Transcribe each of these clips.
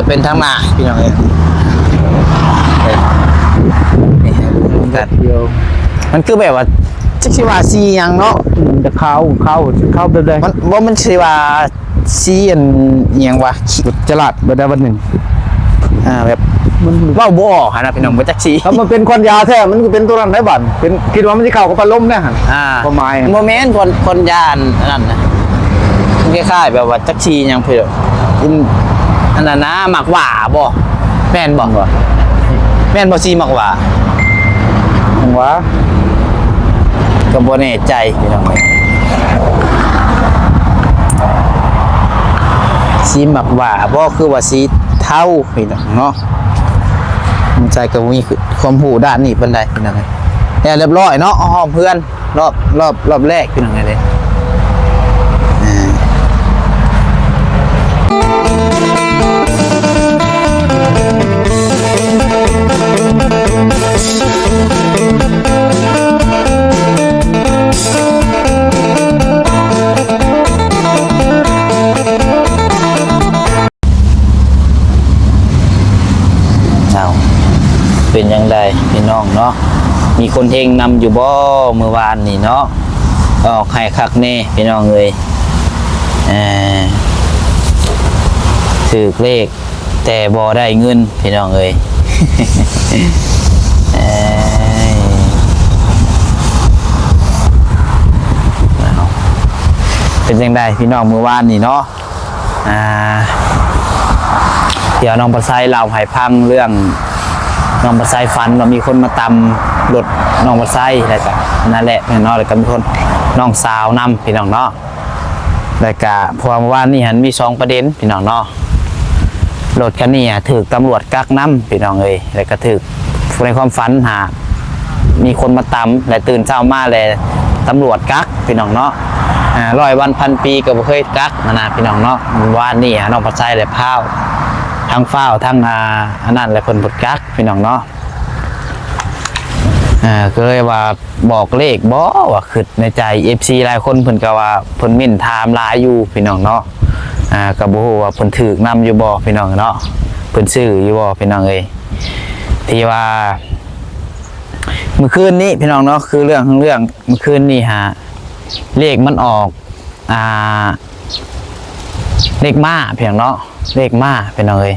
ເປັນທາງໜ້າພີ່ນ້ອງເອີຍ. ນີ້ໃຫ້ເບິ່ງກັນ ມັນຄືແບບວ່າ ຈັກຊິວ່າສີຫຍັງເນາະ. ອືມ ແຕ່ຂາວ ຂາວ ຂາວແບບໃດ? ມັນ ບໍ່ ມັນຊິວ່າສີອັນອີ່ຫຍັງວະ? ຈະລາດແບບໃດບັດນີ້? ອ່າ ແບບ ມັນເວົ້າບໍ່ອອກຫັ້ນນະພີ່ນ້ອງ ບໍ່ຈັກສີ. ຖ້າມັນເປັນຄວັນຢາແທ້ ມັນກໍເປັນຕົວນັ້ນໄດ໋ບັດ ເປັນ ຄິດວ່າມັນຊິເຂົ້າກັບພັດລົມແດ່ຫັ້ນ. ອ່າ ຄວາມໝາຍ ບໍ່ແມ່ນຄວັນ ຄວັນຢາອັນນັ້ນນະ ມັນຄ້າຍໆແບບວ່າ ຈັກສີຫຍັງເພິ່ນ ອັນນັ້ນນະ ໝາກຫວ້າບໍ່? ແມ່ນບໍ່? ແມ່ນບໍ່ ສີໝາກຫວ້າ? ຫຍັງຫວ້າ? ກໍບໍ່ແນ່ໃຈພີ່ນ້ອງເອີຍ ສີໝາກຫວ້າບໍ່ ຄືວ່າສີເທົາພີ່ນ້ອງເນາະ. ໃສ່ກໍບໍ່ມີຄວາມຮູ້ດ້ານນີ້ປານໃດພີ່ນ້ອງເອີຍ. ແລ້ວຮຽບຮ້ອຍເນາະ ອ້ອມເຮືອນ ຮອບ ຮອບ ຮອບແລກພີ່ນ້ອງເອີຍເດ້. ເອົາ ເປັນຈັ່ງໃດພີ່ນ້ອງເນາະ ມີຄົນເຮັງນຳຢູ່ບໍ່ມື້ວານນີ້ເນາະ? ອອກໃຫ້ຄັກແນ່ພີ່ນ້ອງເອີຍ ເອີ ຖືກເລກແຕ່ບໍ່ໄດ້ເງິນພີ່ນ້ອງເອີຍ. ເອີ ເອົາ ເປັນຈັ່ງໃດພີ່ນ້ອງມື້ວານນີ້ເນາະ? ອ່າ ດຽວນ້ອງປະໄຊເລົ່າໃຫ້ຟັງເລື່ອງ ນ້ອງປະໄຊຝັນວ່າມີຄົນມາຕຳລົດນ້ອງປະໄຊ ແລ້ວກະນັ້ນແຫຼະເນາະ ແລ້ວກະມີຄົນ ນ້ອງສາວນຳພີ່ນ້ອງເນາະ. ແລ້ວກະເພາະວ່າມື້ວານນີ້ຫັ້ນມີສອງປະເດັນພີ່ນ້ອງເນາະ ລົດຄັນນີ້ຖືກຕຳຫຼວດກັກນຳພີ່ນ້ອງເອີຍ ແລ້ວກະຖືກ ໃນຄວາມຝັນຫາ ມີຄົນມາຕຳ ແລະ ຕື່ນເຊົ້າມາແລະ ຕຳຫຼວດກັກພີ່ນ້ອງເນາະ. ອ່າ ຮ້ອຍວັນພັນປີກໍບໍ່ເຄີຍກັກຫັ້ນນະພີ່ນ້ອງເນາະ. ວານນີ້ ອ່າ ນ້ອງປະໄຊແລະພ້າວ ທັງພ້າວ ທັງ ອ່າ ອັນນັ້ນແຫຼະ ເພິ່ນບໍ່ກັກພີ່ນ້ອງເນາະ. ອ່າ ກໍເລີຍວ່າບອກເລກບໍ່ ວ່າຄິດໃນໃຈ ເອັຟຊີຫຼາຍຄົນເພິ່ນກໍວ່າ ເພິ່ນເມັ້ນຖາມຫຼາຍຢູ່ພີ່ນ້ອງເນາະ. ອ່າ ກໍບໍ່ຮູ້ວ່າເພິ່ນຖືກນຳຢູ່ບໍ່ພີ່ນ້ອງເນາະ ເພິ່ນຊື້ຢູ່ບໍ່ພີ່ນ້ອງເອີຍ. ທີ່ວ່າມື້ຄືນນີ້ພີ່ນ້ອງເນາະ ຄືເລື່ອງຂອງເລື່ອງ ມື້ຄືນນີ້ຫາ ເລກມັນອອກ ອ່າ ເລກມ້າພີ່ນ້ອງເນາະ ເລກມ້າພີ່ນ້ອງເອີຍ.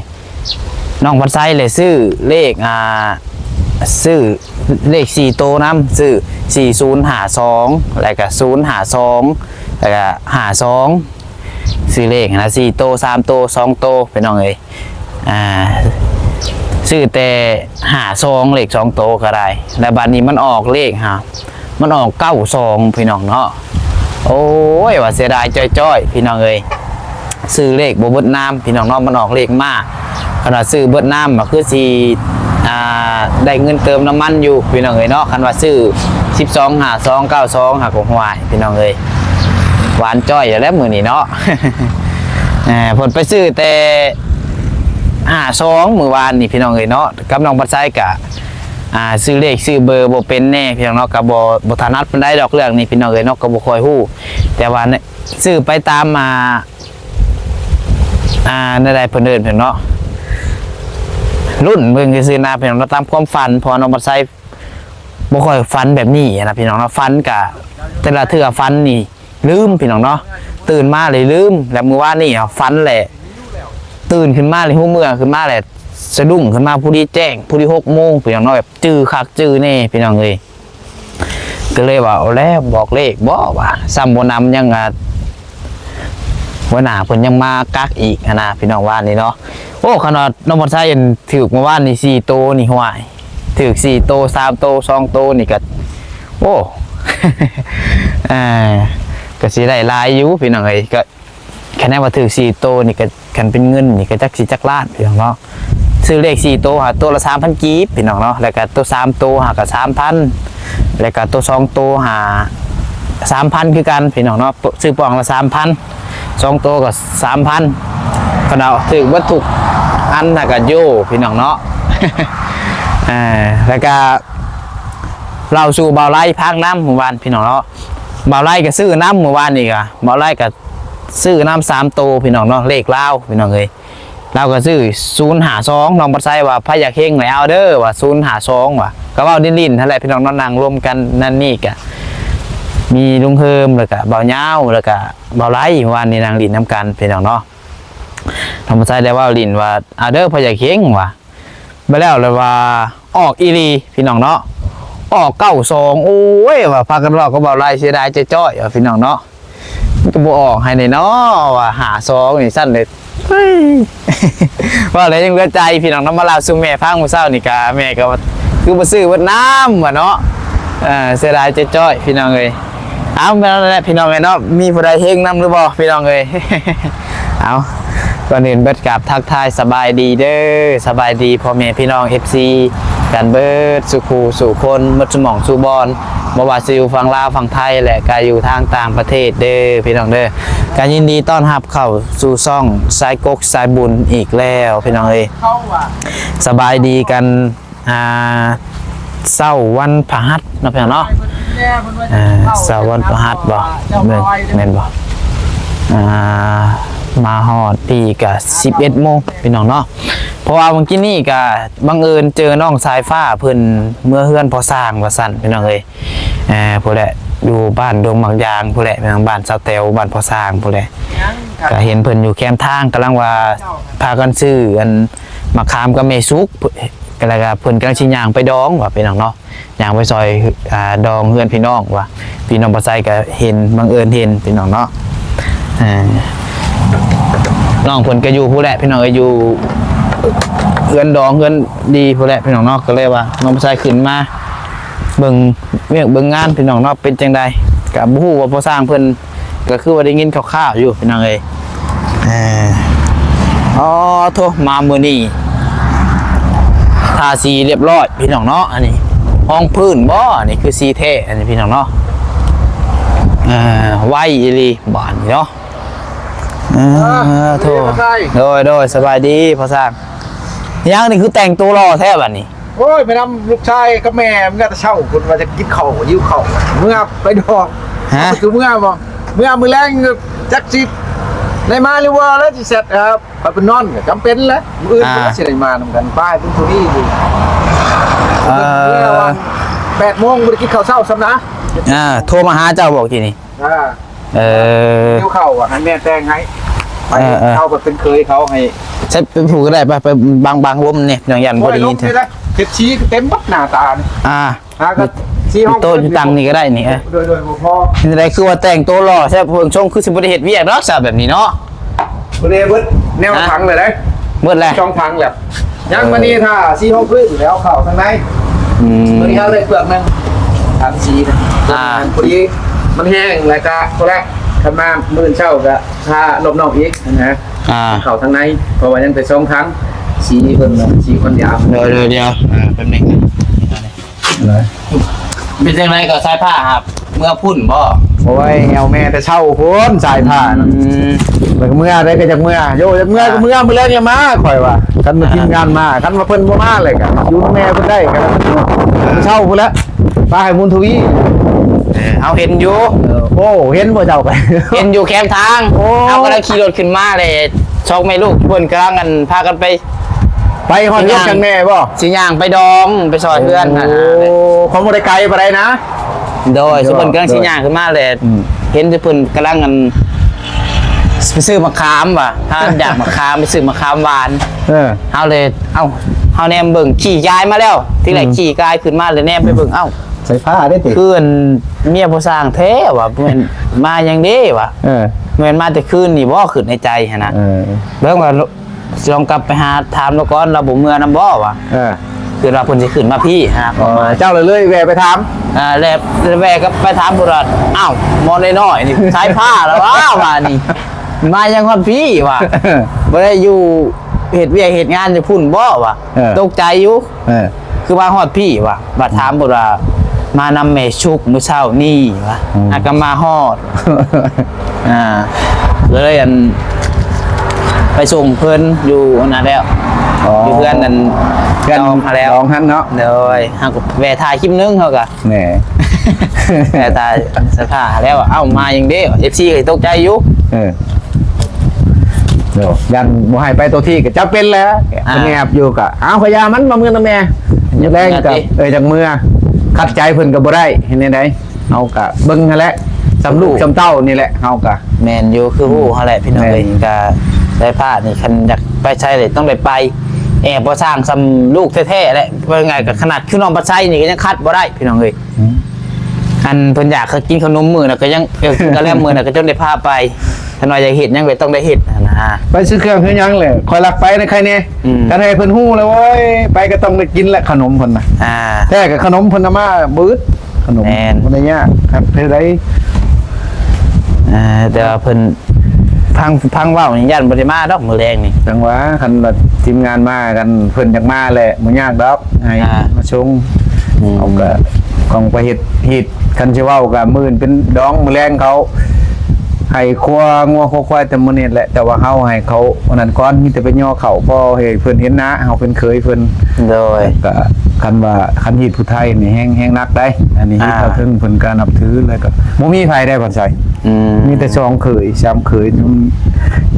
ນ້ອງພັນໄຊເລີຍຊື້ເລກ ອ່າ ຊື້ເລກສີ່ໂຕນຳ ຊື້ສີ່ສູນຫ້າສອງ ແລ້ວກະສູນຫ້າສອງ ແລ້ວກະຫ້າສອງ ຊື້ເລກຫັ້ນນະ ສີ່ໂຕ ສາມໂຕ ສອງໂຕພີ່ນ້ອງເອີຍ. ອ່າ ຊື້ແຕ່ຫ້າສອງ ເລກສອງໂຕກໍໄດ້ ແລ້ວບາດນີ້ມັນອອກເລກຫາ ມັນອອກເກົ້າສອງພີ່ນ້ອງເນາະ. ໂອ້ຍ ວ່າເສຍດາຍຈ້ອຍໆ ພີ່ນ້ອງເອີຍ ຊື້ເລກບໍ່ເບິດນ້ຳພີ່ນ້ອງເນາະ ມັນອອກເລກມ້າ. ຄັນວ່າຊື້ເບິດນ້ຳກໍຄືຊິ ອ່າ ໄດ້ເງິນເຕີມນ້ຳມັນຢູ່ພີ່ນ້ອງເອີຍເນາະ. ຄັນວ່າຊື້ສິບສອງ ຫ້າສອງ ເກົ້າສອງ ຫາກໍຫ້ວຍ ພີ່ນ້ອງເອີຍ ຫວານຈ້ອຍຢູ່ແລ້ວມື້ນີ້ເນາະ. ເອີ ເພິ່ນໄປຊື້ແຕ່ຫ້າສອງມື້ວານນີ້ພີ່ນ້ອງເອີຍເນາະ ກັບນ້ອງພັນໄຊກະ ອ່າ ຊື້ເລກຊື້ເບີບໍ່ເປັນແນ່ພີ່ນ້ອງເນາະ ກໍບໍ່ ບໍ່ຖະໜັດປານໃດດອກເລື່ອງນີ້ພີ່ນ້ອງເອີຍເນາະ ກໍບໍ່ຄ່ອຍຮູ້. ແຕ່ວ່າຊື້ໄປຕາມ ອ່າ ອ່າ ແນວໃດເພິ່ນເອີ້ນເພິ່ນເນາະ ລຸ້ນເບິ່ງຊື່ໆນະພີ່ນ້ອງເນາະ ຕາມຄວາມຝັນ ເພາະວ່ານ້ອງບັດໄຊບໍ່ຄ່ອຍຝັນແບບນີ້ນະພີ່ນ້ອງເນາະ. ຝັນກະແຕ່ລະເທື່ອຝັນນີ້ ລືມພີ່ນ້ອງເນາະ ຕື່ນມາເລີຍລືມ. ແລ້ວມື້ວານນີ້ເຮົາຝັນແຫຼະ ຕື່ນຂຶ້ນມາເລີຍ ຮູ້ເມື່ອຂຶ້ນມາແຫຼະ ສະດຸ້ງຂຶ້ນມາພໍດີແຈ້ງ ພໍດີຫົກໂມງພີ່ນ້ອງເນາະ ແບບຈື່ຄັກຈື່ແນ່ພີ່ນ້ອງເອີຍ. ກໍເລີຍວ່າ ເອົາແລ້ວ ບອກເລກບໍ່ວ່າ ຊ້ຳບໍ່ນຳຍັງ ອ່າ ຫົວໜ້າເພິ່ນຍັງມາກັກອີກຫັ້ນນະພີ່ນ້ອງ ວານນີ້ເນາະ. ໂອ້ ຂະໜາດນ້ອງບັດໄຊຖືກມື້ວານນີ້ສີ່ໂຕນີ້ ຫ້ວຍ ຖືກສີ່ໂຕ ສາມໂຕ ສອງໂຕນີ້ກໍ ໂອ້ ເອີ ກໍຊິໄດ້ຫຼາຍຢູ່ພີ່ນ້ອງເອີຍ. ກໍ ຄັນແນວ່າຖືກສີ່ໂຕນີ້ກໍ ຄັນເປັນເງິນນີ້ກໍຈັກຊິຈັກລ້ານພີ່ນ້ອງເນາະ. ຊື້ເລກສີ່ໂຕຫາໂຕລະສາມພັນກີບພີ່ນ້ອງເນາະ ແລ້ວກໍໂຕສາມໂຕຫາກໍສາມພັນ ແລ້ວກໍໂຕສອງໂຕຫາສາມພັນຄືກັນພີ່ນ້ອງເນາະ. ຊື້ປ່ອງລະສາມພັນ ສອງໂຕກໍສາມພັນ. ຄັນເອົາຖືກເບິດທຸກອັນນະກໍໂຢພີ່ນ້ອງເນາະ. ເອີ ແລ້ວກໍເລົ່າສູ່ບ່າວໄລຟັງນຳມື້ວານພີ່ນ້ອງເນາະ. ບ່າວໄລກໍຊື້ນຳມື້ວານນີ້ ກໍບ່າວໄລກໍຊື້ນຳສາມໂຕພີ່ນ້ອງເນາະ ເລກລາວພີ່ນ້ອງເອີຍ. ລາວກໍຊື້ສູນຫ້າສອງ ນ້ອງບັດໄຊວ່າ ໃຜຢາກເຮັງແລ້ວເອົາເດີ ວ່າສູນຫ້າສອງວ່າ ກໍເວົ້າຫຼິ້ນໆຫັ້ນແຫຼະພີ່ນ້ອງເນາະ ນັ່ງລວມກັນນັ້ນນີ້ ກະມີລຸງເຮີມ ແລ້ວກະບ່າວຍາວ ແລ້ວກະບ່າວໄລ ວານນີ້ນັ່ງຫຼິ້ນນຳກັນພີ່ນ້ອງເນາະ. ນ້ອງບັດໄຊໄດ້ເວົ້າຫຼິ້ນວ່າ ເອົາເດີ ໃຜຢາກເຮັງວ່າ ບາດແລ້ວລະວ່າອອກອີ່ຫຼີພີ່ນ້ອງເນາະ ອອກເກົ້າສອງ. ໂອ້ຍ ວ່າພາກັນເວົ້າກັບບ່າວໄລ ເສຍດາຍຈ້ອຍໆວ່າພີ່ນ້ອງເນາະ ມັນກໍບໍ່ອອກໃຫ້ແນ່ເນາະ ວ່າຫ້າສອງນີ້ຊັ້ນເດ້. ເຮີ້ຍ ເວົ້າແລ້ວຍັງເຫຼືອໃຈພີ່ນ້ອງເນາະ ມາເລົ່າສູ່ແມ່ຟັງມື້ເຊົ້ານີ້ກະ ແມ່ກໍວ່າຄືບໍ່ຊື້ເບິດນຳວ່າເນາະ. ເອີ ເສຍດາຍຈ້ອຍໆພີ່ນ້ອງເອີຍ. ເອົາ ແມ່ນແຫຼະພີ່ນ້ອງເອີຍເນາະ ມີຜູ້ໃດເຮັງນຳຫຼືບໍ່ພີ່ນ້ອງເອີຍ? ເອົາ ກ່ອນອື່ນເບິດກາບທັກທາຍສະບາຍດີເດີ ສະບາຍດີພໍ່ແມ່ພີ່ນ້ອງ ເອັຟຊີ ກັນເບິດສູ່ຄູ່ສູ່ຄົນ ໝົດສູ່ໝ່ອງສູ່ບ່ອນ ບໍ່ວ່າຊິຢູ່ຝັ່ງລາວຝັ່ງໄທ ແລະ ກະຢູ່ທາງຕ່າງປະເທດເດີພີ່ນ້ອງເດີ. ກະຍິນດີຕ້ອນຮັບເຂົ້າສູ່ຊ່ອງສາຍກົກສາຍບຸນອີກແລ້ວພີ່ນ້ອງເອີຍ. ສະບາຍດີກັນ ອ່າ ເຊົ້າວັນພະຫັດເນາະ ພີ່ນ້ອງເນາະ. ອ່າ ເຊົ້າວັນພະຫັດບໍ່ ແມ່ນ ແມ່ນບໍ່? ອ່າ ມາຮອດພີ້ກະສິບເອັດໂມງພີ່ນ້ອງເນາະ ເພາະວ່າມື້ກີ້ນີ້ກະບັງເອີນເຈີນ້ອງສາຍຟ້າ ເພິ່ນເມືອເຮືອນພໍ່ຊ່າງວ່າຊັ້ນພີ່ນ້ອງເອີຍ. ເອີ ພຸ້ນແຫຼະ ຢູ່ບ້ານດົງໝາກຢາງພຸ້ນແຫຼະ ທາງບ້ານສາວແຕວ ບ້ານພໍ່ຊ່າງພຸ້ນແຫຼະ. ກະເຫັນເພິ່ນຢູ່ແຄມທາງ ກຳລັງວ່າພາກັນຊື້ອັນ ໝາກຂາມກັບແມ່ສຸກ ແລ້ວກະເພິ່ນກຳລັງຊິຍ່າງໄປດອງວ່າພີ່ນ້ອງເນາະ ຍ່າງໄປຊ່ອຍ ອ່າ ດອງເຮືອນພີ່ນ້ອງວ່າ ພີ່ນ້ອງບໍ່ໃສ່ກະເຫັນ ບັງເອີນເຫັນພີ່ນ້ອງເນາະ. ເອີ ນ້ອງເພິ່ນກະຢູ່ພຸ້ນແຫຼະພີ່ນ້ອງເອີຍ ຢູ່ເຮືອນດອງເຮືອນດີພຸ້ນແຫຼະພີ່ນ້ອງເນາະ ກະເລີຍວ່ານ້ອງບໍ່ໃສ່ຂຶ້ນມາເບິ່ງວຽກເບິ່ງງານພີ່ນ້ອງເນາະ ເປັນຈັ່ງໃດ ກະບໍ່ຮູ້ວ່າພໍ່ຊ່າງເພິ່ນ ກໍคือว่าได้ยินคร่าวๆอยู่พี่น้องเอ้ย เอ่อ อ๋อ โธ่ มามื้อนี้ทาสีเรียบร้อยพี่น้องเนาะ อันนี้รองพื้นบ่ อันนี้คือสีแท้ อันนี้พี่น้องเนาะ เอ่อ ไวอีหลีบาดนี้เนาะ เออ โธ่ โดย โดย สบายดีพ่อช่าง ยังนี่คือแต่งตัวหล่อแท้บัดนี้ โอ้ย ไปนำลูกชายกับแม่มันก็แต่เช้า เพิ่นว่าจะกินข้าว หิวข้าว เมือไปดอง ฮะ คือเมือบ่ เมือมื้อแลงจักสิได้มาหรือว่า แล้วสิแซดครับ ข้อยไปนอนก็จำเป็นแหละ มื้ออื่น อ่า เพิ่นก็สิได้มานำกัน ไปเพิ่นผู้นี้อยู่ เอ่อ เมื่อวันแปดโมงบ่ได้กินข้าวเช้าซ้ำนะ อ่า โทรมาหาเจ้าบ่กี้นี้ อ่า เออ หิวข้าวอะ ให้แม่แต่งให้ ไป เออ เออ เฮาก็เป็นเขยเขาให้ ใช้เป็นผู้ก็ได้ ไป ไปบัง บังลมนี่ น้องยัน โอ้ย บ่ได้ยิน ลมนี่นะ เจ็ดสีเต็มบัดหน้าตานี่ อ่า หาก็สีห้อง โต๊ะอยู่ตังนี่ก็ได้นี่ เออ โดย โดย บ่พอ นี่ได้คือว่าแต่งตัวหล่อแท้ เพิ่นชงคือสิบ่ได้เฮ็ดเวียกดอกซะแบบนี้เนาะ บ่ได้เบิดแนว ฮะ ถังเลยเด้ เบิดแล้ว สองถังแล้ว ยัง เออ มื้อนี้ถ้าสีห้องพื้นแล้วเข้าข้างใน อืม มื้อนี้เอาเลยเปลือกหนึ่ง ถังสีนะ อ่า พอดีมันแห้งแล้วก็พอแล้ว คันมามื้อเช้าก็ทารอบนอกอีกนะ อ่า เข้าทางใน เพราะว่ายังแต่สองถัง สีเพิ่นน่ะ สีคนยาว เดี๋ยว เดี๋ยว เดี๋ยว อ่า แป๊บนึงนะ เป็นจังได๋ก็สายผ้าครับ เมือพุ้นบ่ โอ้ย เอาแม่แต่เช้าพุ้น สายผ้าน่ะ อืม แล้วก็เมือได้ก็จักเมือ โย จักเมือก็เมือ มื้อแลงอย่ามา ข่อยว่า คันว่า อ่า ทีมงานมา คันว่าเพิ่นบ่มาเลยก็อยู่นำแม่เพิ่นได้ก็ อ่า เช้าพุ้นแหละ ไปให้บุญทวี เออ เฮาเห็นอยู่ เออ โอ้ เห็นบ่เจ้า เห็นอยู่แคมทาง โอ้ เฮากำลังขี่รถขึ้นมาเลย สองแม่ลูกเพิ่นกำลังกัน พากันไป ไปฮอดเฮือนกันแม่บ่ สิย่างไปดอง ไปซอยเฮือนหั่นน่ะ โอ้ ของบ่ได้ไกลปานใดนะ โดย โดย ซุเพิ่นกำลังสิย่างขึ้นมาแหละ อืม เห็นซุเพิ่นกำลังอัน ไปซื้อมะขามว่ะ ถ้าอยากมะขาม ไปซื้อมะขามหวาน เออ เฮาเลย เอ้า เฮาแนมเบิ่ง ขี่กายมาแล้ว ทีแรก อืม ขี่กายขึ้นมาเลยแนมไปเบิ่ง เอ้า ใส่ผ้าได้ติ คืออันเมียพ่อสร้างแท้ว่ะ แม่นมาหยังเด้ว่ะ เออ แม่นมาแต่คืนนี่บ่ คิดในใจหั่นน่ะ เออ เบิ่งว่า สิลองกลับไปหาถามลาวก่อน ลาวบ่เมือนำบ่วะ เออ คิดว่าเพิ่นสิขึ้นมาพี้หา เออ เจ้าเลยเลยแวะไปถาม อ่า แล้วแวะก็ไปถามพุ้นว่า อ้าว หมอน้อยๆ นี่สายผ้าแล้ววะ ว่านี่ มายังฮอดพี้วะ บ่ได้อยู่เฮ็ดเวียกเฮ็ดงานอยู่พุ้นบ่วะ เออ ตกใจอยู่ เออ คือมาฮอดพี้วะ บัดถามพุ้นว่า มานำแม่ชุกมื้อเช้านี้วะ อืม หากก็มาฮอด อ่า ก็เลยอัน ไปส่งเพิ่นอยู่อันนั้นแล้ว อ๋อ อยู่เฮือนนั่น เฮือน ดองหั้นแล้ว ดองหั้นเนาะ โดย เฮาก็แวะถ่ายคลิปหนึ่ง เฮาก็ แหม แวะถ่ายสภาพแล้ว เอ้า มาหยังเด้ เอฟซี ก็ตกใจอยู่ เออ ໂດຍ ຢ້ານບໍ່ໃຫ້ໄປໂຕທີ່ກໍຈຳເປັນແຫຼະ ອ່າ ເພິ່ນແອບຢູ່ກໍ ເອົາ ກໍຢ່າມັນ ມາເມືອນຳແມ່ ມື້ແລງກໍ ເອີ ຈັ່ງເມືອ ຂັດໃຈເພິ່ນກໍບໍ່ໄດ້ ເຮັດແນວໃດ ເຮົາກໍເບິ່ງຫັ້ນແຫຼະ ສ່ຳລູກສ່ຳເຕົ້ານີ້ແຫຼະ ເຮົາກໍ ແມ່ນຢູ່ ຄືຮູ້ຫັ້ນແຫຼະ ພີ່ນ້ອງເອີຍ ແມ່ນ ກໍໄດ້ພານີ້ ຄັນຢາກໄປໃສເລີຍຕ້ອງໄດ້ໄປ ແອບບໍ່ສ້າງສ່ຳລູກແທ້ໆແຫຼະ ເວົ້າງ່າຍໆ ກໍຂະໜາດຄືນ້ອງບັດໄຊນີ້ກໍຍັງຂັດບໍ່ໄດ້ ພີ່ນ້ອງເອີຍ ອືມ ອັນເພິ່ນຢາກກິນຂະໜົມມື້ນະ ກໍຍັງ ເອີ ກິນກະແລັມມື້ນະ ກໍຈົນໄດ້ພາໄປ ຄັນວ່າຢາກເຮັດຫຍັງກໍຕ້ອງໄດ້ເຮັດຫັ້ນນະ ໄປຊື້ເຄື່ອງຊື້ຫຍັງແຫຼະ ຂ້ອຍລັກໄປນະ ໃຄແນ່ ອືມ ຄັນໃຫ້ເພິ່ນຮູ້ແລ້ວ ໂອ້ຍ ໄປກໍຕ້ອງໄດ້ກິນແຫຼະ ຂະໜົມເພິ່ນນະ ອ່າ ແທ້ກໍຂະໜົມເພິ່ນນະມາບຶດ ຂະໜົມ ແມ່ນ ບໍ່ໄດ້ຍາກ ຄັກເທົ່າໃດ ອ່າ ແຕ່ວ່າເພິ່ນ ຟັງ ຟັງເວົ້ານີ້ຢ້ານບໍ່ໄດ້ມາດອກມື້ແລງນີ້ ຈັ່ງວ່າ ຄັນວ່າທີມງານມາກັນ ເພິ່ນຢາກມາແຫຼະ ບໍ່ຍາກດອກ ໃຫ້ ອ່າ ມາສົ່ງ ອືມ ເຮົາກໍຕ້ອງໄປເຮັດຮີດ ຄັນຊິເວົ້າກໍມື້ອື່ນເປັນດອງ ມື້ແລງເຂົາໃຫ້ຄົວງົວຄົວຄວາຍແຕ່ມື້ນີ້ແຫຼະ ແຕ່ວ່າເຮົາໃຫ້ເຂົາອັນນັ້ນກ່ອນ ມີແຕ່ໄປຍໍເຂົ້າ ພໍໃຫ້ເພິ່ນເຫັນໜ້າ ເຮົາເປັນເຂີຍເພິ່ນ ໂດຍ ກໍຄັນວ່າ ຄັນຮີດຜູ້ໄທນີ້ແຮງ ແຮງໜັກໄດ໋ ອັນນີ້ ອ່າ ເຮັດເຖິງເພິ່ນກໍນັບຖື ແລ້ວກໍບໍ່ມີໃຜໄດ້ ບັດໄຊ ອືມ ມີແຕ່ສອງເຂີຍ ສາມເຂີຍ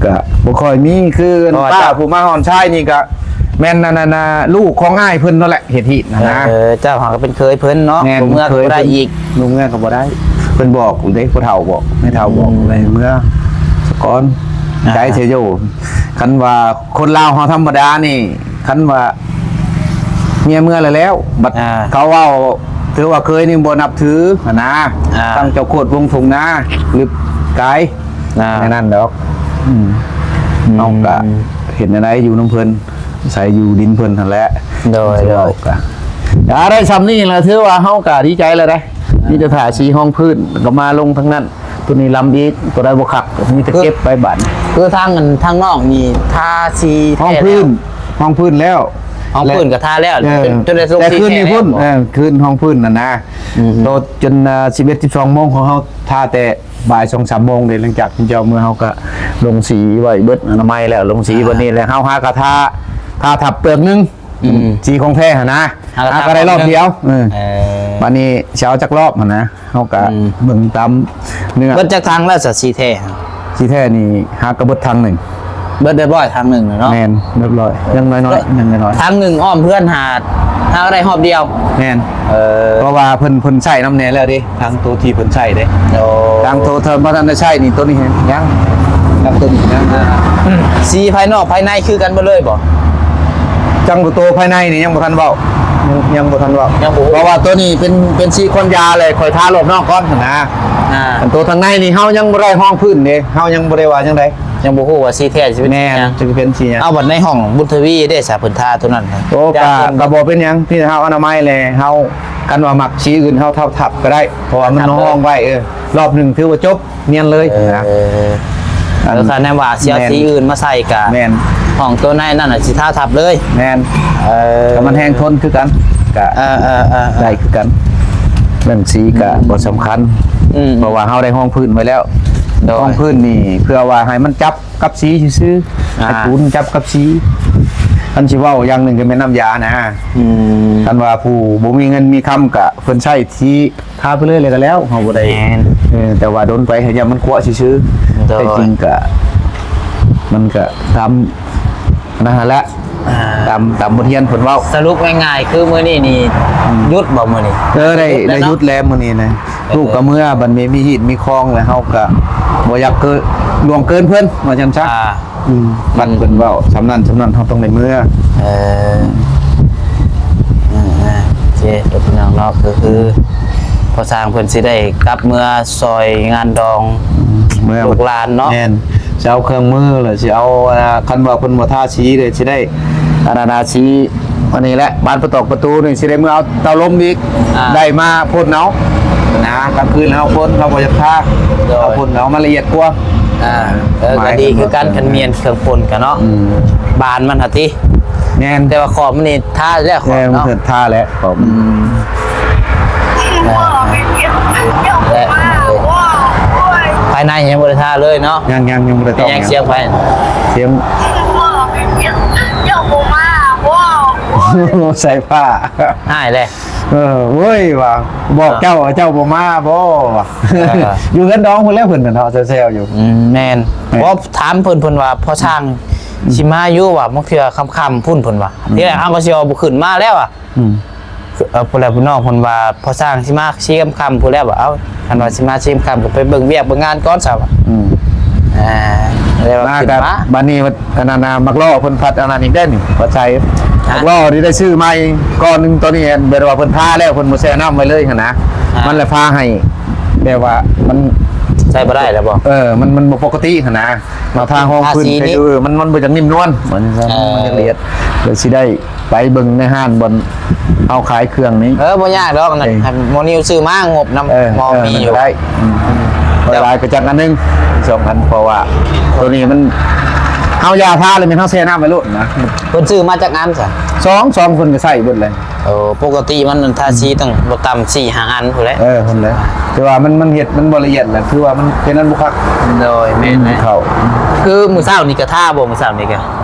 ກໍບໍ່ຄ່ອຍມີ ຄື ເພາະວ່າ ປ້າຜູ້ມາຮອດຊາຍນີ້ກໍ ແມ່ນອັນນັ້ນນະ ລູກຂອງອ້າຍເພິ່ນນັ້ນແຫຼະ ເຮັດຮີດຫັ້ນນະ ເອີ ເຈົ້າຫາກໍເປັນເຂີຍເພິ່ນເນາະ ແມ່ນ ບໍ່ເມືອກໍບໍ່ໄດ້ອີກ ເຂີຍເພິ່ນ ບໍ່ເມືອກໍບໍ່ໄດ້ ເພິ່ນບອກເດ້ ຜູ້ເຖົ້າບອກ ອືມ ແມ່ເຖົ້າບອກ ອືມ ໃຫ້ເມືອ ອ່າ ໄກເສຍໂຍ ຄັນວ່າຄົນລາວເຮົາທຳມະດານີ້ ຄັນວ່າເມຍເມືອແລ້ວ ແລ້ວ ບັດ ອ່າ ເຂົາເວົ້າ ຖືວ່າເຂີຍນີ້ບໍ່ນັບຖືຫັ້ນນະ ອ່າ ຕັ້ງເຈົ້າໂຄດວົງທົ່ງນາ ຫຼືກາຍ ອ່າ ແນວນັ້ນດອກ ອືມ ອືມ ເຮົາກະເຮັດແນວໃດຢູ່ນຳເພິ່ນ ໃສ່ຢູ່ດິນເພິ່ນຫັ້ນແຫຼະ ໂດຍ ເວົ້າກະ ອ່າ ໄດ້ຊ່ຳນີ້ລະ ຖືວ່າເຮົາກະດີໃຈແລ້ວເດ້ ອ່າ ມີແຕ່ທາສີຮອງພື້ນ ແລ້ວກໍມາລົງທາງນັ້ນ ຕົວນີ້ລຳອີກ ຕົວໃດບໍ່ຄັກ ມີແຕ່ເກັບໄປບາດນີ້ ຄືທາງອັນ ທາງນອກນີ້ທາສີແທ້ ຮອງພື້ນ ແລ້ວ ຮອງພື້ນແລ້ວ ຮອງພື້ນກໍທາແລ້ວ ເອີ ຈົນ ຈົນໄດ້ລົງສີແທ້ແລ້ວ ແຕ່ຄືນນີ້ພຸ້ນ ເອີ ຄືນຮອງພື້ນນັ້ນນະ ອືມ ໂຕຈົນ ອ່າ ສິບເອັດ ສິບສອງໂມງ ຂອງເຮົາທາແຕ່ ບ່າຍສອງສາມໂມງເດ້ ຫຼັງຈາກເພິ່ນເຈົ້າເມືອ ເຮົາກໍລົງສີໄວ້ເບິດ ອະນາໄມແລ້ວ ລົງສີ ອ່າ ບັດນີ້ແລ້ວ ເຮົາຫາກໍທາ ທາທັບເປືອກໜຶ່ງ ອືມ ສີຂອງແທ້ຫັ້ນນະ ຫາກໍ ຫາກໍໄດ້ລອບດຽວ ເອີ ເອີ ບັດນີ້ຊິເອົາຈັກລອບຫັ້ນນະ ເຮົາກໍ ອືມ ເບິ່ງຕາມເນື້ອ ເບິດຈັກຖັງແລ້ວສະ ສີແທ້ ສີແທ້ນີ້ຫາກໍເບິດຖັງໜຶ່ງ ເບິດຮຽບຮ້ອຍຖັງໜຶ່ງເນາະ ແມ່ນ ຮຽບຮ້ອຍ ຍັງນ້ອຍໆ ຍັງນ້ອຍໆ ຖັງໜຶ່ງອ້ອມເຮືອນຫາ ຫາກໍໄດ້ຮອບດຽວ ແມ່ນ ເອີ ເພາະວ່າເພິ່ນ ເພິ່ນໃຊ້ນຳແດ່ແລ້ວເດ້ ທາງໂຕທີ່ເພິ່ນໃຊ້ເດ້ ໂອ້ ທາງໂຕເທິງບໍ່ທັນໄດ້ໃຊ້ນີ້ ໂຕນີ້ຍັງ ທາງໂຕນີ້ຍັງ ອ່າ ສີພາຍນອກພາຍໃນຄືກັນເບິດເລີຍບໍ່? ຈັ່ງໂຕພາຍໃນນີ້ຍັງບໍ່ທັນເວົ້າ ຍັງ ຍັງບໍ່ທັນເວົ້າ ຍັງບໍ່ຮູ້ ເພາະວ່າໂຕນີ້ເປັນ ເປັນສີຄວານຢາແຫຼະ ຂ້ອຍທາລອບນອກກ່ອນຫັ້ນນະ ອ່າ ອັນໂຕທາງໃນນີ້ເຮົາຍັງບໍ່ໄດ້ຮອງພື້ນເດ້ ເຮົາຍັງບໍ່ໄດ້ວ່າຈັ່ງໃດ ຍັງບໍ່ຮູ້ວ່າສີແທ້ຊິເປັນ ແມ່ນ ຫຍັງ ຊິເປັນສີຫຍັງ ເອົາບັດໃນຫ້ອງບຸນທະວີເດ້ສະ ເພິ່ນທາໂຕນັ້ນ ໂອ້ ກະ ກະບໍ່ເປັນຫຍັງ ທີ່ເຮົາອະນາໄມແຫຼະ ເຮົາ ຄັນວ່າມັກສີອື່ນເຮົາທາບທັບກໍໄດ້ ເພາະວ່າມັນຫ້ອງໄວ້ ເອີ ຮອບໜຶ່ງຖືວ່າຈົບ ນຽນເລີຍ ເອີ ນະ ເອີ ຄັນແນມວ່າຊິເອົາ ແມ່ນ ສີອື່ນມາໃສ່ກະ ແມ່ນ ຫ້ອງໂຕໃນນັ້ນນະຊິທາທັບເລີຍ ແມ່ນ ເອີ ແຕ່ມັນແຮງທົນຄືກັນ ກະ ເອີ ເອີ ເອີ ເອີ ໄດ້ຄືກັນ ເລື່ອງສີກະ ອືມ ບໍ່ສຳຄັນ ອືມ ເພາະວ່າເຮົາໄດ້ຮອງພື້ນໄວ້ແລ້ວ ໂດຍ ຮອງພື້ນນີ້ເພື່ອວ່າໃຫ້ມັນຈັບ ກັບສີຊື່ໆ ອ່າ ໃຫ້ປູນຈັບກັບສີ ຄັນຊິເວົ້າຢ່າງໜຶ່ງກໍແມ່ນນ້ຳຢານະ ອືມ ຄັນວ່າຜູ້ບໍ່ມີເງິນມີຄຳກະເພິ່ນໃຊ້ທີ່ທາໄປເລີຍແລ້ວກໍແລ້ວ ເຮົາບໍ່ໄດ້ ແມ່ນ ເອີ ແຕ່ວ່າດົນໄປໃຫ້ຍາມມັນຂວະຊື່ໆ ໂດຍ ແຕ່ຈິງກະ ມັນກະຕາມ ອັນນັ້ນຫັ້ນແຫຼະ ອ່າ ຕາມ ຕາມບົດຮຽນເພິ່ນເວົ້າ ສະຫຼຸບງ່າຍໆ ຄືມື້ນີ້ນີ້ ອືມ ຢຸດບໍ່ມື້ນີ້? ເອີ ໄດ້ ໄດ້ຢຸດແລ້ວມື້ນີ້ນະ ເອີ ລູກກໍເມືອ ບັດນີ້ມີຮີດມີຄອງແລ້ວ ເຮົາກໍບໍ່ຢາກເກີນ ລ່ວງເກີນເພິ່ນ ວ່າຊັ້ນຊະ ອ່າ ອືມ ບັດເພິ່ນເວົ້າສ່ຳນັ້ນສ່ຳນັ້ນ ເຮົາຕ້ອງໄດ້ເມືອ ເອີ ອ່າ ໂອເຄ ພີ່ນ້ອງເນາະ ກໍຄື ພໍ່ຊ່າງເພິ່ນຊິໄດ້ກັບເມືອຊ່ອຍງານດອງ ເມືອລູກຫຼານເນາະ ແມ່ນ ຊິເອົາເຄື່ອງມື ແລ້ວຊິເອົາ ອ່າ ຄັນວ່າເພິ່ນບໍ່ທາສີ ແລ້ວຊິໄດ້ ອັນນັ້ນນະ ສີ ອັນນີ້ແຫຼະ ບານປະຕອກປະຕູນີ້ ຊິໄດ້ເມືອເອົາເຕົາລົມອີກ ອ່າ ໄດ້ມາພົ່ນເອົານະ ກາງຄືນເຮົາພົ່ນ ເຮົາບໍ່ຢາກທາ ໂດຍ ເຮົາພົ່ນເອົາ ມັນລະອຽດກວ່າ ອ່າ ເອີ ກໍດີຄືກັນ ຄັນມີອັນເຄື່ອງພົ່ນກະເນາະ ອືມ ບານມັນຫັ້ນຕິ ແມ່ນ ແຕ່ວ່າຂອບມັນນີ້ທາແລ້ວ ຂອບເນາະ ແມ່ນ ທາແລ້ວ ຂອບ ອືມ ແລະ ພາຍໃນຍັງບໍ່ໄດ້ທາເລີຍເນາະ ຍັງ ຍັງ ຍັງບໍ່ໄດ້ຕອກ ຍັງ ສຽງໃຜ ສຽງ ສາຍຟ້າ ອ້າຍແຫຼະ ເອີ ເວີ້ຍວ່າ ບອກເຈົ້າ ເຈົ້າບໍ່ມາບໍ່ວ່າ ເອີ ຢູ່ເຮືອນດອງພຸ້ນແຫຼະ ເພິ່ນນະເນາະ ແຊວໆຢູ່. ອືມ ແມ່ນ ແມ່ນ ເພາະຖາມເພິ່ນ ເພິ່ນວ່າພໍ່ຊ່າງຊິມາຢູ່ວ່າ ບາງເທື່ອຄ່ຳໆພຸ້ນ ເພິ່ນວ່າ ອືມ ທີແລກເຮົາກໍຊິວ່າບໍ່ຂຶ້ນມາແລ້ວວ່າ ອືມ ເອີ ຜູ້ໃດຜູ້ນ້ອງເພິ່ນວ່າ ພໍ່ຊ່າງຊິມາສີ່ຄ່ຳໆພຸ້ນແຫຼະວ່າ ເອົ້າ ຄັນວ່າຊິມາສີ່ຄ່ຳກໍໄປເບິ່ງວຽກເບິ່ງງານກ່ອນຊະວ່າ. ອືມ ອ່າ ແລ້ວມາ ຂຶ້ນມາ ບາດນີ້ ອັນນັ້ນນະ ໝາກລໍ້ເພິ່ນພັດອັນນັ້ນອີກເດ້ນີ້ ພັດໃສ່ ຮະ ໝາກລໍ້ນີ້ໄດ້ຊື້ໃໝ່ກ້ອນໜຶ່ງ ໂຕນີ້ແມ່ນແບບວ່າເພິ່ນທາແລ້ວ ເພິ່ນບໍ່ແຊ່ນ້ຳໄວ້ເລີຍຫັ້ນນະ ຮະ ມັນລະພາໃຫ້ແບບວ່າມັນໃຊ້ບໍ່ໄດ້ແລ້ວບໍ່? ເອີ ມັນ ມັນບໍ່ປົກກະຕິຫັ້ນນະ ມາທາຮອງພື້ນ ທາສີນີ້ ເອີ ມັນ ມັນບໍ່ຈັກນິ້ມນວນ ມັນ ເອີ ມັນຈະລະອຽດ ເລີຍຊິໄດ້ ໄປເບິ່ງໃນຮ້ານບ່ອນເຮົາຂາຍເຄື່ອງນີ້. ເອີ ບໍ່ຍາກດອກນະ ເອີ ໃຫ້ໝໍນິວຊື້ມາ ງົບນຳ ເອີ ໝໍ ເອີ ມີຢູ່ ໄດ້ ອືມ ເຈົ້າ ຫຼາຍໆກໍຈັກອັນໜຶ່ງ ສອງອັນ ເພາະວ່າໂຕນີ້ມັນ ເຮົາຢາທາແລ້ວແມ່ນເຮົາແຊ່ນ້ຳໄວ້ໂລດນະ. ເພິ່ນຊື້ມາຈັກອັນຊະ? ສອງ ສອງ ເພິ່ນກໍໃຊ້ເບິດເລີຍ. ໂອ້ ປົກກະຕິມັນທາສີ ອືມ ຕ້ອງບໍ່ຕ່ຳສີ່ຫ້າອັນພຸ້ນແຫຼະ. ເອີ ພຸ້ນແຫຼະ ແຕ່ວ່າມັນ ມັນເຮັດ ມັນບໍ່ລະອຽດແຫຼະ ຄືວ່າມັນເປັນອັນບໍ່ຄັກ. ໂດຍ ແມ່ນ ອືມ ເຂົ້າ ຄືມື້ເຊົ້ານີ້ກໍທາບໍ່? ມື້ເຊົ້ານີ້ກໍ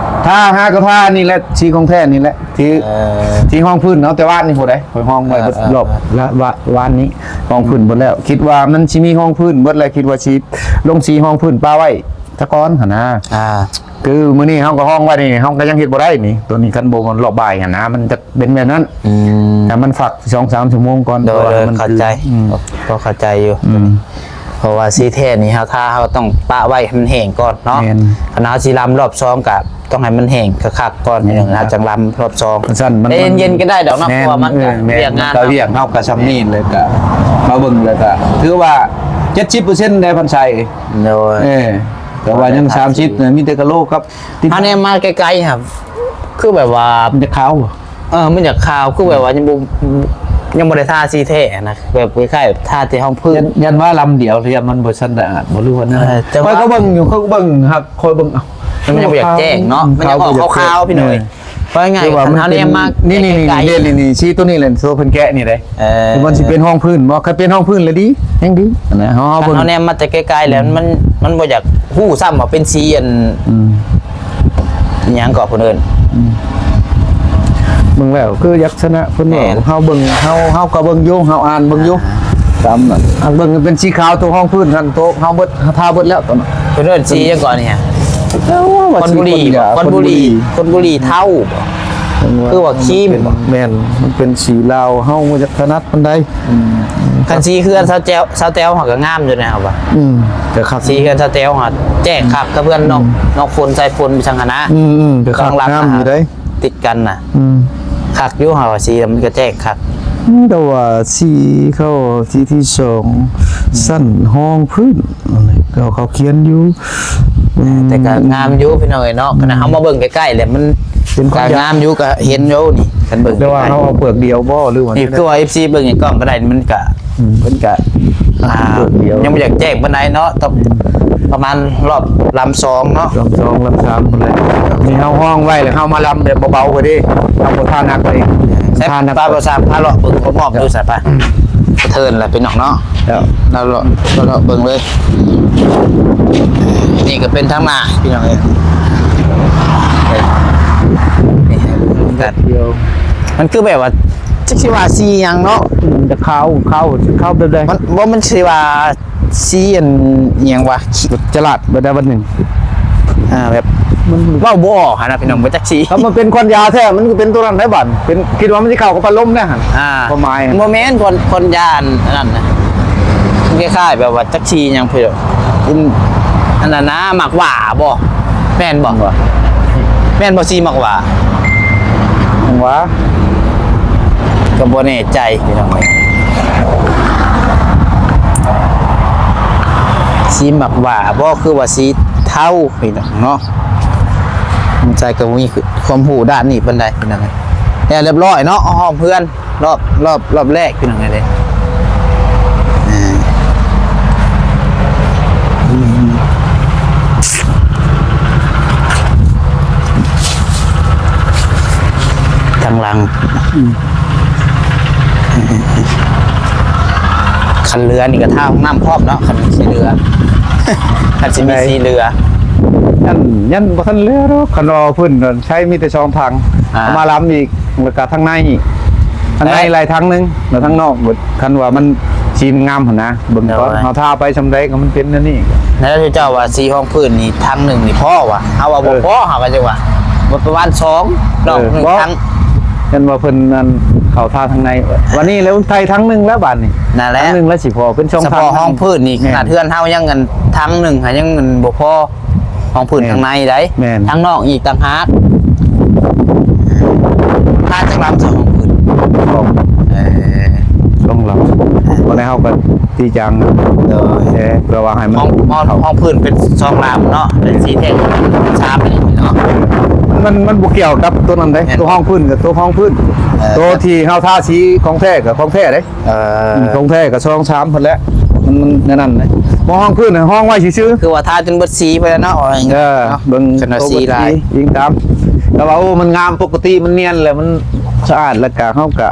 ທາ ຫາກໍທານີ້ແຫຼະ ສີຂອງແທ້ນີ້ແຫຼະ. ທີ່ ເອີ ທີ່ຮອງພື້ນເນາະ ແຕ່ວານນີ້ພຸ້ນໃດ ຂ້ອຍຮອງໄວ້ເບິດ ເອີ ເອີ ຮອບ ເອີ ລະ ວະ ວານນີ້ຮອງພື້ນເບິດແລ້ວ ອືມ ຄິດວ່າມັນຊິມີຮອງພື້ນເບິດແລ້ວ ຄິດວ່າຊິລົງສີຮອງພື້ນປະໄວ້ສາກ່ອນຫັ້ນນະ. ອ່າ ຄືມື້ນີ້ເຮົາກໍຮອງໄວ້ນີ້ ເຮົາກໍຍັງເຮັດບໍ່ໄດ້ນີ້ ໂຕນີ້ຄັນບໍ່ລອບບາຍຫັ້ນນະ ມັນຈະເປັນແບບນັ້ນ. ອືມ ຖ້າມັນຟັກສອງສາມຊົ່ວໂມງກ່ອນ. ໂດຍ ເພາະວ່າ ໂດຍ ມັນ ເຂົ້າໃຈ ຄື ອືມ ກໍເຂົ້າໃຈຢູ່ ອືມ ເພາະວ່າສີແທ້ນີ້ ເຮົາ ຖ້າເຮົາຕ້ອງປະໄວ້ໃຫ້ມັນແຫ້ງກ່ອນເນາະ. ແມ່ນ ຄັນເຮົາຊິລຳລອບສອງ ກໍຕ້ອງໃຫ້ມັນແຫ້ງຄັກໆກ່ອນ ແມ່ນ ຈັ່ງລຳລອບສອງ. ຊັ້ນມັນ ແຕ່ເຢັນໆກໍໄດ້ດອກເນາະ ແມ່ນ ເພາະວ່າມັນ ເອີ ແມ່ນ ວຽກງານ ມັນກໍວຽກ ເຮົາກໍຊ່ຳນີ້ແຫຼະ ກໍມາເບິ່ງແລ້ວກໍຖືວ່າ ເຈັດສິບເປີເຊັນໄດ້ ພັນໄຊ. ໂດຍ ເອີ ແຕ່ວ່າຍັງສາມສິບນະ ມີແຕ່ກະໂຫຼກກັບ ເຮົາແນມມາໃກ້ໆ ຫາ ຄືແບບວ່າ ມັນຈະຂາວບໍ່? ເອີ ມັນຢາກຂາວ ຄືແບບວ່າຍັງບໍ່ ຍັງບໍ່ໄດ້ທາສີແທ້ນະ ແບບຄ້າຍໆ ທາແຕ່ຮອງພື້ນ. ຢ້ານ ຢ້ານວ່າລຳດຽວ ຢ້ານມັນບໍ່ທັນສະອາດບໍ່ ຫຼືວ່າແນວໃດ? ເອີ ຂ້ອຍກໍເບິ່ງຢູ່ ຂ້ອຍກໍເບິ່ງ ຫາກຂ້ອຍເບິ່ງ ເອົ້າ ມັນຍັງບໍ່ຢາກແຈ້ງເນາະ ມັນຍັງອອກຂາວໆ ພີ່ນ້ອງເອີຍ. ເອີ ວ່າງ່າຍໆ ຄັນເຮົາແນມມາ ນີ້ໆໆ ໃກ້ໆ ນີ້ໆ ສີໂຕນີ້ແຫຼະ ໂຕເພິ່ນແກະນີ້ເດ້. ເອີ ມັນຊິເປັນຮອງພື້ນບໍ່? ຄັນເປັນຮອງພື້ນລະດີ ແຮງດີນະ ເຮົາ ເຮົາເບິ່ງ ເຮົາແນມມາແຕ່ໃກ້ໆ ແລ້ວ ອືມ ມັນ ມັນບໍ່ຢາກຮູ້ຊ້ຳວ່າເປັນສີອັນ ອືມ ອີຫຍັງກໍເພິ່ນເອີ້ນ ອືມ ເບິ່ງແລ້ວຄືລັກສະນະເພິ່ນເວົ້າ ແມ່ນ ເຮົາເບິ່ງ ເຮົາ ເຮົາກໍເບິ່ງຢູ່ ເຮົາອ່ານເບິ່ງຢູ່ ອ່າ ຕາມນັ້ນ ເບິ່ງເປັນສີຂາວ ໂຕຮອງພື້ນຫັ້ນ ໂຕເຮົາເບິດ ເຮົາທາເບິດແລ້ວ ໂຕນັ້ນ ເພິ່ນເອີ້ນສີຫຍັງເກາະນີ້? ເອີ ວ່າ ຄອນບູລີ ຄອນບູລີ ຄອນບູລີເທົາ ຄືວ່າຄຣີມ ແມ່ນ ມັນເປັນສີລາວ ເຮົາບໍ່ຈັກຖະໜັດປານໃດ. ອືມ ຄັນສີເຮືອນສາວແຕວ ສາວແຕວເຮົາກໍງາມຢູ່ນະ ເຮົາວ່າ ອືມ ກໍຄັກ ສີເຮືອນສາວແຕວເຮົາແຈ້ງຄັກ ກັບເຮືອນນ້ອງ ອືມ ນ້ອງຝົນ ສາຍຝົນ ໄປສັງຫັ້ນນະ ອືມໆ ກໍຄັກ ງາມຢູ່ເດ້ ຕິດກັນນະ ອືມ ຄັກຢູ່ ເຮົາວ່າສີມັນກໍແຈ້ງຄັກ ອືມ ແຕ່ວ່າສີເຂົາ ສີທີສອງ ອືມ ຊັ້ນຮອງພື້ນ ເຂົາ ເຂົາຂຽນຢູ່ ອືມ ແຕ່ກໍງາມຢູ່ ພີ່ນ້ອງເອີຍເນາະ ອືມ ຂະໜາດເຮົາມາເບິ່ງໃກ້ໆ ແລ້ວມັນ ເປັນຄວາມ ກໍງາມຢູ່ ກໍເຫັນຢູ່ນີ້ ຄັນເບິ່ງ ແຕ່ວ່າເຮົາເອົາເປືອກດຽວບໍ່ ຫຼືວ່າ ນີ້ຄືວ່າເອັຟຊີເບິ່ງໃນກ້ອງກໍໄດ້ ມັນກໍ ອືມ ເພິ່ນກະ ອ່າ ຍັງບໍ່ຢາກແຈ້ງປານໃດເນາະ ຕ້ອງ ອືມ ປະມານລອບລຳສອງເນາະ ລຳສອງລຳສາມພຸ້ນແຫຼະ ນີ້ເຮົາຮ້ອງໄວ້ແລ້ວ ເຮົາມາລຳແບບເບົາໆ ກໍດີ ເຮົາບໍ່ທ່າໜັກເດ້ ໃຊ້ ທ່າໜັກ ປາບໍ່ສາມ ພາເລາະເບິ່ງຮອບໆ ດູຊະປະ ສະເທີນລະພີ່ນ້ອງເນາະ ລາວເລາະ ເລາະເບິ່ງເລີຍ ນີ້ກໍເປັນທາງໜ້າພີ່ນ້ອງເອີຍ ນີ້ ມັນຄືແບບວ່າ ຈັກຊິວ່າສີຫຍັງເນາະ ອືມ ແຕ່ຂາວ ຂາວ ຂາວແບບໃດ ມັນ ບໍ່ ມັນຊິວ່າສີອັນຫຍັງວະ ຈະລາດແບບໃດບັດນີ້ ອ່າ ແບບ ມັນເວົ້າບໍ່ອອກຫັ້ນນະພີ່ນ້ອງ ບໍ່ຈັກສີ ຖ້າມັນເປັນຄວັນຢາແທ້ ມັນກໍເປັນໂຕນັ້ນໄດ໋ບັດ ເປັນ ຄິດວ່າມັນຊິເຂົ້າກັບພັດລົມແດ່ຫັ້ນ ອ່າ ຄວາມໝາຍ ບໍ່ແມ່ນຄວັນ ຄວັນຢາອັນນັ້ນນະ ມັນຄ້າຍໆແບບວ່າ ສີຫຍັງເພິ່ນ ອັນນັ້ນນະ ໝາກຫວ້າບໍ່ ແມ່ນບໍ່ ແມ່ນບໍ່ ສີໝາກຫວ້າ ຫຍັງຫວ້າ ກໍບໍ່ແນ່ໃຈພີ່ນ້ອງເອີຍ ສີໝາກຫວ້າບໍ່ ຄືວ່າສີເທົາພີ່ນ້ອງເນາະ ໃຈກໍບໍ່ມີຄວາມຮູ້ດ້ານນີ້ປານໃດພີ່ນ້ອງເອີຍ ແລ້ວຮຽບຮ້ອຍເນາະ ອ້ອມເຮືອນ ລອບ ລອບ ລອບແລກພີ່ນ້ອງເອີຍເດ້ ອ່າ ທາງຫຼັງ ອືມ ຄັນເຫຼືອນີ້ກໍທາຫ້ອງນ້ຳພ້ອມເນາະ ຄັນຊິເຫຼືອ ຄັນຊິມີສີເຫຼືອ ຍັງ ຍັງບໍ່ທັນເຫຼືອດອກ ຄັນວ່າພື້ນໃຊ້ມີແຕ່ສອງຖັງ ອ່າ ເອົາມາລຳອີກ ແລ້ວກໍທາງໃນອີກ ທາງໃນ ແລ້ວ ຫຼາຍທາງໜຶ່ງ ແລ້ວທາງນອກ ຄັນວ່າມັນ ສີມັນງາມຫັ້ນນະ ເບິ່ງກ່ອນ ໂດຍ ເຮົາທາໄປຊ່ຳໃດກໍມັນເປັນແນວນີ້. ແລ້ວເຈົ້າວ່າສີຮອງພື້ນນີ້ທາງໜຶ່ງນີ້ພໍວະ? ເຮົາວ່າບໍ່ພໍ ເອີ ເຮົາກໍຈັ່ງວ່າ ບໍ່ປະມານສອງ ເອີ ນອກໜຶ່ງ ບໍ່ ທາງ ເຫັນວ່າເພິ່ນນັ້ນ ເຂົາທາທາງໃນ ບາດນີ້ແລ້ວໄທທາງໜຶ່ງແລ້ວ ບາດນີ້ ນັ້ນແຫຼະ ທາງໜຶ່ງແລ້ວຊິພໍເປັນສອງ ສະເພາະ ທາງ ຮອງພື້ນນີ້ ແມ່ນ ຂະໜາດເຮືອນເຮົາຍັງອັນ ທາງໜຶ່ງຫາຍັງອັນບໍ່ພໍ ຮອງພື້ນ ແມ່ນ ທາງໃນໃດ ແມ່ນ ທາງນອກອີກຕ່າງຫາກ. ພາຈັກລຳສະ ຮອງພື້ນ? ສອງ ເອີ ສອງລຳ ບໍ່ໄດ້ ເຮົາກໍຕີຈາງ ໂດຍ ແຕ່ເພື່ອວ່າໃຫ້ມັນ ຮອງ ຮອງ ຮອງພື້ນເປັນສອງລຳເນາະ ເປັນສີແທ່ງເປັນສາມນີ້ເນາະ. ມັນ ມັນບໍ່ກ່ຽວກັບຕົວນັ້ນເດ້ ແມ່ນ ຕົວຮອງພື້ນກັບຕົວຮອງພື້ນ ເອີ ຕົວທີ່ເຮົາທາສີຂອງແທ້ກັບຂອງແທ້ເດ້. ເອີ ອືມ ຂອງແທ້ກໍສອງສາມພຸ້ນແຫຼະ ມັນ ມັນແນວນັ້ນນະ ບໍ່ຮອງພື້ນນະ ຮອງໄວ້ຊື່ໆ ຄືວ່າທາຈົນເບິດສີໄປແລ້ວເນາະ ເອີ ເນາະ ເບິ່ງ ຄັນວ່າສີຫຼາຍ ອີງຕາມ ແຕ່ວ່າ ໂອ້ ມັນງາມ ປົກກະຕິມັນນຽນ ແລ້ວມັນສະອາດ ແລ້ວກະເຮົາກະ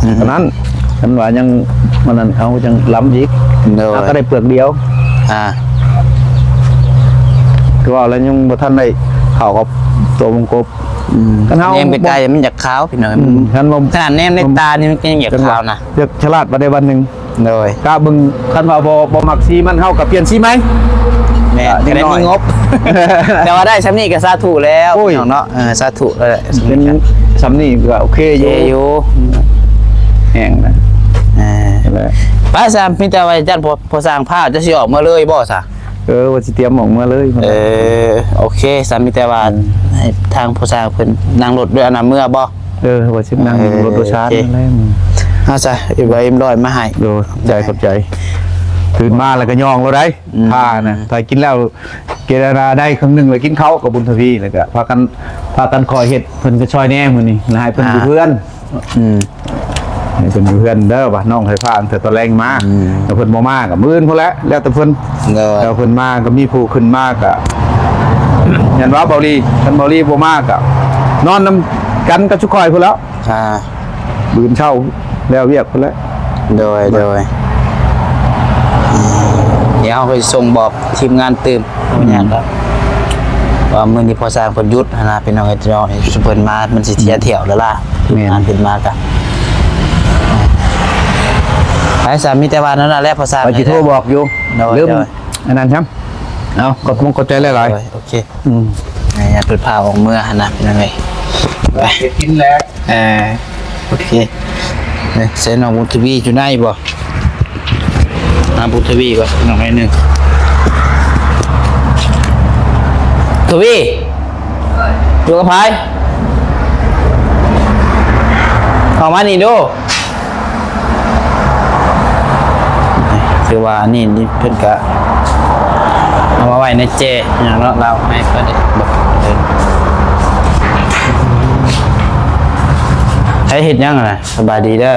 ອືມ ອັນນັ້ນ ຄັນວ່າຍັງ ມັນນັ້ນ ເຮົາຍັງລຳອີກ ໂດຍ ເຮົາກໍໄດ້ເປືອກດຽວ ອ່າ ຄືວ່າແລ້ວຍັງບໍ່ທັນໄດ້ເຂົ້າກັບຕົວວົງກົບ. ອືມ ຄັນເຮົາແນມໄກໆ ມັນຢາກຂາວພີ່ນ້ອງ ອືມ ຄັນວ່າ ຂະໜາດແນມໃນຕານີ້ມັນກໍຍັງຢາກຂາວນະ ຢາກສະຫຼາດປານໃດວັນໜຶ່ງ ໂດຍ ກະເບິ່ງ ຄັນວ່າບໍ່ ບໍ່ມັກສີມັນ ເຮົາກໍປ່ຽນສີໃໝ່ ແມ່ນ ກໍໄດ້ມີງົບ ແຕ່ວ່າໄດ້ຊ່ຳນີ້ກໍສາທຸແລ້ວ ໂອ້ຍ ພີ່ນ້ອງເນາະ ເອີ ສາທຸແລ້ວແຫຼະ ເປັນຊ່ຳນີ້ກໍໂອເຄຢູ່ ໂອເຄຢູ່ ແຮງນະ ເອີ ນັ້ນແຫຼະ ໄປຊະ ມີແຕ່ວ່າຢ້ານພໍ່ ພໍ່ຊ່າງພາ ເຈົ້າຊິອອກເມືອເລີຍບໍ່ຊະ? ເອີ ວ່າຊິຕຽມອອກເມືອເລີຍ ເອີ ໂອເຄຊະ ມີແຕ່ວ່າ ເອີ ໃຫ້ທາງຜູ້ຊ່າງເພິ່ນນັ່ງລົດດ້ວຍອັນນະເມືອບໍ່? ເອີ ວ່າຊິນັ່ງ ເອີ ລົດໂດຍສານ ໂອເຄ ນັ້ນແຫຼະ ເອົາຊະ ເອີ ເອົາເອັມຮ້ອຍມາໃຫ້ ໂດຍ ຂອບໃຈ ຂອບໃຈ ຕື່ນມາແລ້ວກໍຍ່ອງໂລດໃດ໋ ອືມ ຖ້ານະ ຖ້າກິນແລ້ວ ກິນອັນນະໄດ້ເຄິ່ງໜຶ່ງ ແລ້ວກິນເຂົ້າກັບບຸນທະວີ ແລ້ວກໍພາກັນ ພາກັນຄ່ອຍເຮັດ ເພິ່ນກໍຊ່ອຍແດ່ມື້ນີ້ ແລ້ວໃຫ້ເພິ່ນຢູ່ເຮືອນ ອືມ ໃຫ້ເພິ່ນຢູ່ເຮືອນເດີ ວ່ານ້ອງໄຟຟ້າ ເທື່ອຕອນແລງມາ ອືມ ຖ້າເພິ່ນບໍ່ມາກໍມື້ອື່ນພຸ້ນແຫຼະ ແລ້ວແຕ່ເພິ່ນ ໂດຍ ຖ້າເພິ່ນມາກໍມີຜູ້ຂຶ້ນມາກໍ ຢ້ານວ່າເບົາຫຼີ ຄັນເບົາຫຼີບໍ່ມາກໍນອນນຳກັນກັບຊຸມຂ້ອຍພຸ້ນແຫຼ້ວ ອ່າ ມື້ອື່ນເຊົ້າແລ້ວວຽກພຸ້ນແຫຼະ ໂດຍ ໂດຍ ດຽວເຮົາໄປສົ່ງບອກທີມງານຕື່ມ ບໍ່ຍາກດອກ ອືມ ວ່າມື້ນີ້ພໍ່ຊ່າງເພິ່ນຢຸດຫັ້ນນະ ພີ່ນ້ອງເອີຍ ເນາະ ເພິ່ນມາ ມັນຊິເສຍຖ້ຽວແລ້ວລະ ແມ່ນ ງານຂຶ້ນມາກະ ໄປຊະ ມີແຕ່ວ່ານັ້ນນະແຫຼະ ພໍ່ຊ່າງ ວ່າຊິໂທບອກຢູ່ ໂດຍ ລືມ ໂດຍ ອັນນັ້ນຊ້ຳ ເອົາ ຂອບຄຸນຂອບໃຈຫຼາຍໆ ໂດຍ ໂອເຄ ອືມ ໃຫ້ຍາດເພິ່ນພາອອກເມືອຫັ້ນນະ ພີ່ນ້ອງເອີຍ ໄປ ໄປກິນແລ້ວ ເອີ ໂອເຄ ເອີ ໃສ່ນ້ອງບຸນທະວີຢູ່ໃນບໍ່? ຫາບຸນທະວີກ່ອນ ນ້ອງໜ້ອຍໜຶ່ງ ທະວີ ຢູ່ກັບໃຜ? ເຂົ້າມານີ້ດູ ຄືວ່າອັນນີ້ ນີ້ເພິ່ນກະເອົາມາໄວ້ໃນແຈຫຍັງເນາະ ລາວໃຫ້ເພິ່ນໄດ້ເບິ່ງ ໃຜເຮັດຫຍັງຫັ້ນນະ? ສະບາຍດີເດີ.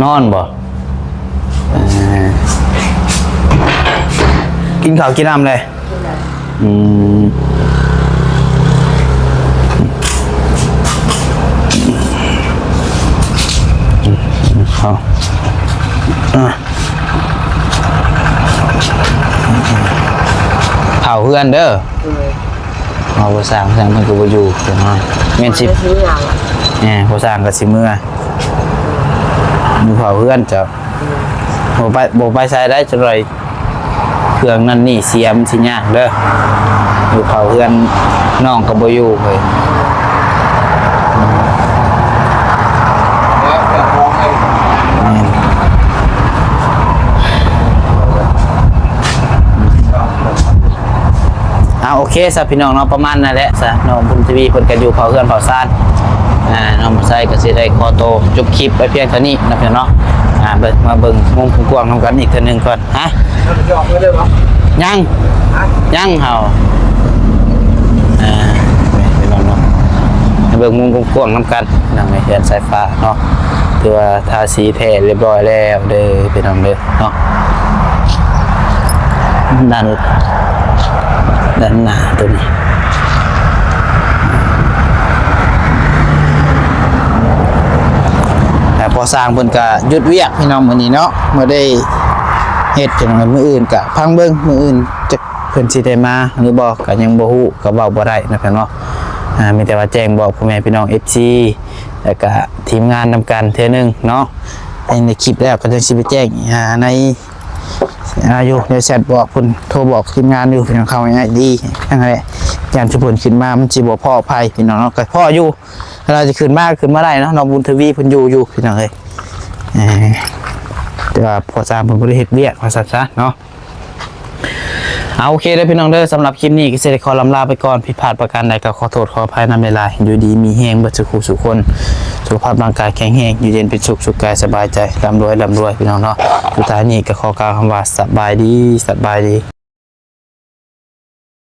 ນອນບໍ່? ເອີ ກິນເຂົ້າກິນນ້ຳແລ້ວ? ອືມ ເຂົ້າ ອ່ະ ເຝົ້າເຮືອນເດີ. ເຮົາບໍ່ສ້າງ ຊ່າງເພິ່ນກໍບໍ່ຢູ່ ເພິ່ນວ່າແມ່ນຊິ ຊິເມືອລະ ແໜ່ ບໍ່ສ້າງກໍຊິເມືອ ຢູ່ເຝົ້າເຮືອນເຈົ້າ ບໍ່ໄປ ບໍ່ໄປໃສໄດ້ ຈັກໜ້ອຍເຄື່ອງນັ້ນນີ້ເສຍ ມັນຊິຍາກເດີ ຢູ່ເຝົ້າເຮືອນ ນ້ອງກໍບໍ່ຢູ່ເລີຍ. ແມ່ນ ອ່າ ໂອເຄຊະພີ່ນ້ອງເນາະ ປະມານນັ້ນແຫຼະຊະ ນ້ອງບຸນທະວີເພິ່ນກໍຢູ່ເຝົ້າເຮືອນເຝົ້າຊານ ອ່າ ນ້ອງບຸນໄຊກໍຊິໄດ້ຂໍໂຕຈົບຄລິບໄວ້ພຽງເທົ່ານີ້ເນາະພີ່ນ້ອງເນາະ ອ່າ ເບິ່ງ ມາເບິ່ງມຸມກວ້າງໆນຳກັນອີກເທື່ອໜຶ່ງກ່ອນ ຮະ ຍັງ ຍັງເຮົາ ອ່າ ພີ່ນ້ອງເນາະ ໃຫ້ເບິ່ງມຸມກວ້າງໆນຳກັນ ນຳໃນເຮືອນສາຍຟ້າເນາະ ຖືວ່າທາສີແທ້ຮຽບຮ້ອຍແລ້ວເດີ ພີ່ນ້ອງເດີ. ເນາະ ດ້ານ ດ້ານໜ້າຕົວນີ້ ແຕ່ພໍ່ຊ່າງເພິ່ນກະຢຸດວຽກພີ່ນ້ອງມື້ນີ້ເນາະ ບໍ່ໄດ້ເຮັດພີ່ນ້ອງ ມື້ອື່ນກະຟັງເບິ່ງ ມື້ອື່ນຈັກເພິ່ນຊິໄດ້ມາຫຼືບໍ່ ກະຍັງບໍ່ຮູ້ ກະເວົ້າບໍ່ໄດ້ເນາະ ພີ່ນ້ອງເນາະ ອ່າ ມີແຕ່ວ່າແຈ້ງບອກພໍ່ແມ່ພີ່ນ້ອງ ເອັຟຊີ ແລ້ວກະທີມງານນຳກັນເທື່ອໜຶ່ງເນາະ. ໃນຄລິບແລ້ວກໍຈັ່ງຊິໄປແຈ້ງ ອ່າ ໃນ ອ່າ ຢູ່ໃນແຊັດບອກເພິ່ນ ໂທບອກທີມງານຢູ່ ພີ່ນ້ອງເຂົ້າໃຫ້ອ້າຍດີ. ຈັ່ງໃດ ຢ້ານຊຸມເພິ່ນຂຶ້ນມາມັນຊິບໍ່ພໍ້ໄຜ ພີ່ນ້ອງເນາະ. ກໍພໍ້ຢູ່ ລາວຈະຂຶ້ນມາ ຂຶ້ນມາໄດ້ເນາະ. ນ້ອງບຸນທະວີເພິ່ນຢູ່ຢູ່ ພີ່ນ້ອງເອີຍ. ເອີ ແຕ່ວ່າພໍ່ຊ່າງເພິ່ນບໍ່ໄດ້ເຮັດວຽກ ວ່າຊັ້ນຊະເນາະ. ເອົາ ໂອເຄເດີພີ່ນ້ອງເດີ, ສຳລັບຄລິບນີ້ກໍຊິໄດ້ຂໍລ່ຳລາໄປກ່ອນ. ຜິດພາດປະການໃດກໍຂໍໂທດຂໍອະໄພນຳຫຼາຍໆ. ຢູ່ດີມີແຮງເບິດສູ່ຄູ່ສູ່ຄົນ, ສຸຂະພາບຮ່າງກາຍແຂງແຮງ, ຢູ່ເຢັນເປັນສຸກ, ສຸກກາຍສະບາຍໃຈ, ລ່ຳລວຍ, ລ່ຳລວຍ ພີ່ນ້ອງເນາະ. ສຸດທ້າຍນີ້ກໍຂໍກ່າວຄຳວ່າ ສະບາຍດີ, ສະບາຍດີ.